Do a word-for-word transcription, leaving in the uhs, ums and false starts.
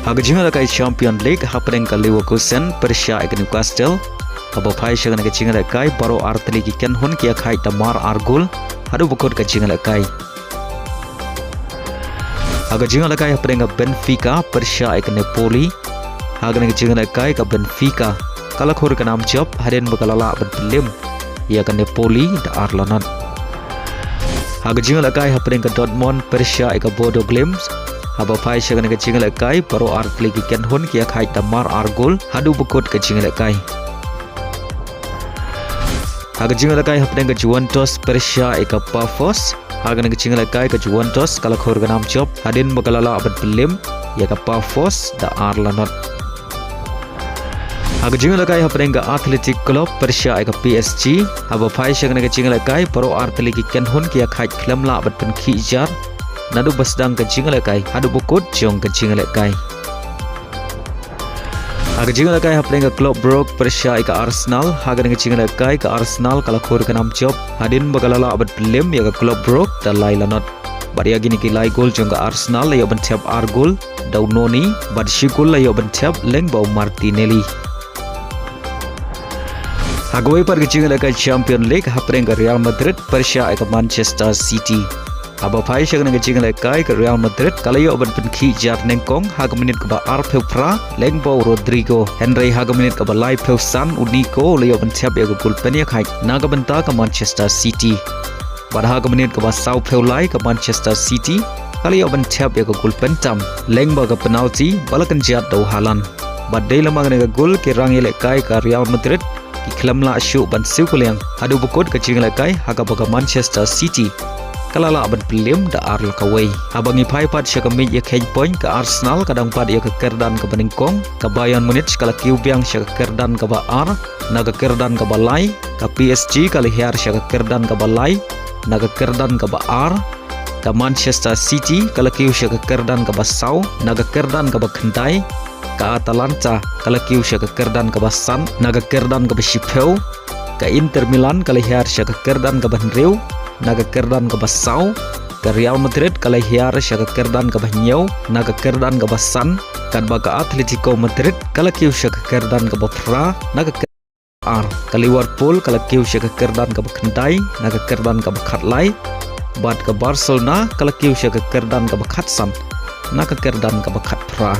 Ha ka jingïalehkai Champion League hapdeng ka Leverkusen pyrshah ïa ka Newcastle, haba phai sha kane ka jingïalehkai baroh artylli ki kynhun ki ïakhaid da mar ar gol haduh ba kut ka jingïalehkai. Ha ka jingïalehkai hapdeng ka Benfica pyrshah ïa ka Napoli, ha kane ka jingïalehkai ka Benfica ka la khur ka nam jop hadien ba ka la lah ban pynlem ïa ka Napoli da ar la not. Ha ka jingïalehkai hapdeng ka Dortmund pyrshah ïa ka Bodo Glimt, haba phai sha kane ka jingïalehkai baroh artylli ki kynhun ki ïakhaid da mar ar gol haduh ba kut ka jingïalehkai. Ha ka jingïalehkai hapdeng ka Juventus pyrshah ïa ka Pafos, ha kane ka jingïalehkai ka Juventus ka la khur ka nam jop hadien ba ka la lah ban pynlem ïa ka Pafos da ar la not. Ha ka jingïalehkai hapdeng ka Athletic Club pyrshah ïa ka P S G, haba phai sha kane ka jingïalehkai baroh artylli ki kynhun ki ïakhaid khlem lah ban pynkhih jar naduh ba sdang ka jingïalehkai haduh ba kut jong ka jingïalehkai. Ha ka jingïalehkai hapdeng ka Club Brugge pyrshah ïa ka Arsenal, ha kane ka jingïalehkai ka Arsenal ka la khur ka nam jop hadien ba ka la lah ban pynlem ïa ka Club Brugge da lai la not. Bad ïa kine ki lai gol jong ka Arsenal la ïoh ban thep ar gol da u Noni, bad shi gol la ïoh ban thep lyngba u Martinelli. Ha kawei pat ka jingïalehkai Champion League hapdeng ka Real Madrid pyrshah ïa ka Manchester City, haba phai sha kane ka jingïalehkai ka Real Madrid ka la ïoh ban pynkhih jar nyngkong ha ka minit kaba arphew phra lyngba u Rodrygo, hynrei ha ka minit kaba laiphew san u Nico u la ïoh ban thep ïa ka gol pynïakhaid na ka bynta ka Manchester City. Bad ha ka minit kaba sawphew lai ka Manchester City ka la ïoh ban thep ïa ka gol pyntam lyngba ka penalty ba la kynjat da u Haaland. Bad dei lem ha kane ka gol ki rangïalehkai ka Real Madrid ki khlem lah shuh ban siew kylliang haduh ba kut ka jingïalehkai ha kaba ka Manchester City ka la lah ban pynlem da ar la kawei. Haba ngi phai pat sha ka miej ïakheiñ point ka Arsenal ka dang bat ïa ka kyrdan kaba nyngkong, ka Bayern Munich ka la kiew biang sha ka kyrdan kaba ar na ka kyrdan kaba lai, ka P S G ka la hiar sha ka kyrdan kaba lai na ka kyrdan kaba ar, ka Manchester City ka la kiew sha ka kyrdan kaba saw na ka kyrdan kaba khyndai, ka Atalanta ka la kiew sha ka kyrdan kaba san na ka kyrdan kaba shiphew, ka Inter Milan ka la hiar sha ka kyrdan kaba hynriew na ka kyrdan kaba saw, ka Real Madrid ka la hiar sha ka kyrdan kaba hynñiew na ka kyrdan kaba san, katba ka Atletico Madrid ka la kiew sha ka kyrdan kaba phra na ka kyrdan ar, ka Liverpool ka la kiew sha ka kyrdan kaba khyndai na ka kyrdan kaba khatlai, bad ka Barcelona ka la kiew sha ka kyrdan kaba khatsan na ka kyrdan kaba khatphra.